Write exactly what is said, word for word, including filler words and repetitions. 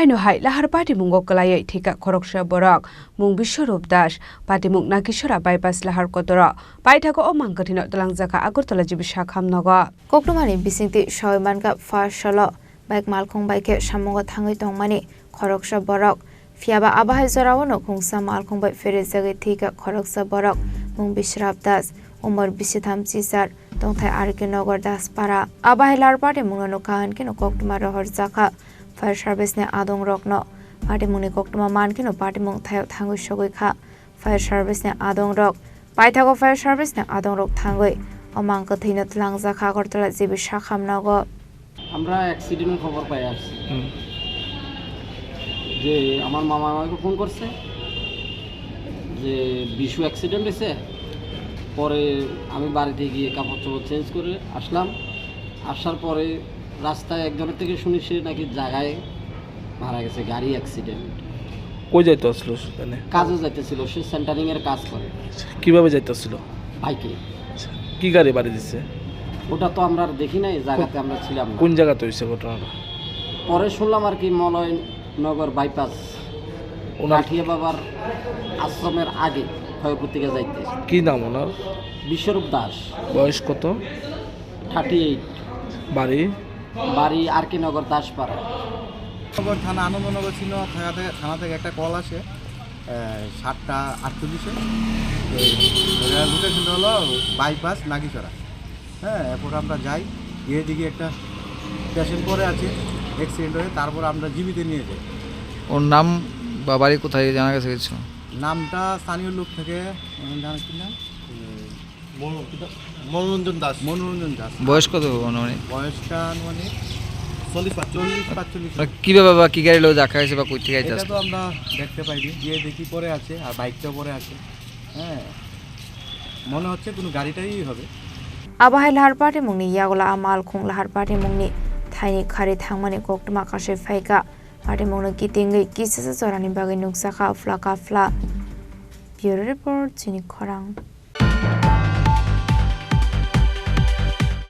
Haino hai lahar patimungo kwlaiwi thwikha khoroksa borok, mung Biswarup Das, patimung Nagisora bypass lahar kotoro. Paithago o mang kwthwino twlangjakha Agartala G B Sakhamnogo. Koktwmani bisingtwi sawi mankha, first salo bike malkhung bai khe samungo thangwi tongmani khoroksa borok. Phiyaba abahai jorao no khungsa malkhung bai pherejagwi thwikha khoroksa borok, mung Biswarup Das, umor bisitham chichar, tongthai R K Nagar Daspara. Abahai lahar patimungno nukha hwnkhe no koktwma rohorjakha fire service ni adong rokno. Patimungni koktwma mankhe no patimung thaio thangwi sogwi kha fire service ni adong rok. Paithago fire service ni adong rok thangwi o mang kwthwino twlangjakha Agartala G B Sakhamnogo. আমরা অ্যাক্সিডেন্টের খবর পাই আসছি হুম। যে আমার মামা আমাকে ফোন করছে যে বিশু অ্যাক্সিডেন্ট হয়েছে। পরে আমি বাড়িতে গিয়ে কাপড় চোপড় চেঞ্জ করে আসলাম। আসার পরে রাস্তায় একজনের থেকে শুনি সে নাকি জায়গায় মারা গেছে, গাড়ি অ্যাক্সিডেন্ট। কই যাইতে আসলো সেখানে? কাজে যাইতেছিল, সে সেন্টারিং এর কাজ করে। কিভাবে যাইতে আসছিল? বাইকে। আচ্ছা, কি গাড়ি বাড়ি দিছে? ওটা তো আমরা আর দেখি নাই, জায়গাতে আমরা ছিলাম না। কোন জায়গাতে হয়েছে ঘটনাটা? পরে শুনলাম আর কি, মলয়নগর বাইপাস, ওনার কাঠিয়া বাবার আশ্রমের আগে খয়পুর থেকে যাইতে। কি নাম ওনার? বিশ্বরূপ দাস। বয়স কত? Thirty eight. বাড়ি? বাড়ি আর কে নগর দাসপাড়া। নগর থানা, আনন্দনগর ছিল, থানা থেকে, থানা থেকে একটা কল আসে, এ, সাতটা আটচল্লিশে। তো লোকেশনটা হলো বাইপাস নাগিছড়া। হ্যাঁ, এরপর আমরা যাই, গিয়ে দেখি একটা পেশেন্ট পড়ে আছে, অ্যাক্সিডেন্ট হয়ে, তারপর আমরা জিবিতে নিয়ে যাই। ওর নাম বা বাড়ি কোথায় জানা গেছে কিছু? নামটা স্থানীয় লোক থেকে, উম, জানা কি নাম? মনোরঞ্জন দাস। মনোরঞ্জন দাস। বয়স কত হবে আনুমানিক? বয়সটা আনুমানিক চল্লিশ পাঁচচল্লিশ। চল্লিশ পাঁচচল্লিশ। মানে কিভাবে বা কি গাড়ি লয়ে দেখা হয়েছে বা কই থেকে এটা আইতে তো আমরা দেখতে পাইনি, গিয়ে দেখি পড়ে আছে, আর বাইকটা পড়ে আছে। হ্যাঁ, মনে হচ্ছে কোনো গাড়িটাই হবে। Abo hai lahar patimungni yagulo a malkhung lahar patimungni thaini khari thangmani koktwma kasui phaikha. Patimungno kitingwi kisasa jorani bagwi nukjakha phla ka phla. Bureau Report, Chini Khorang.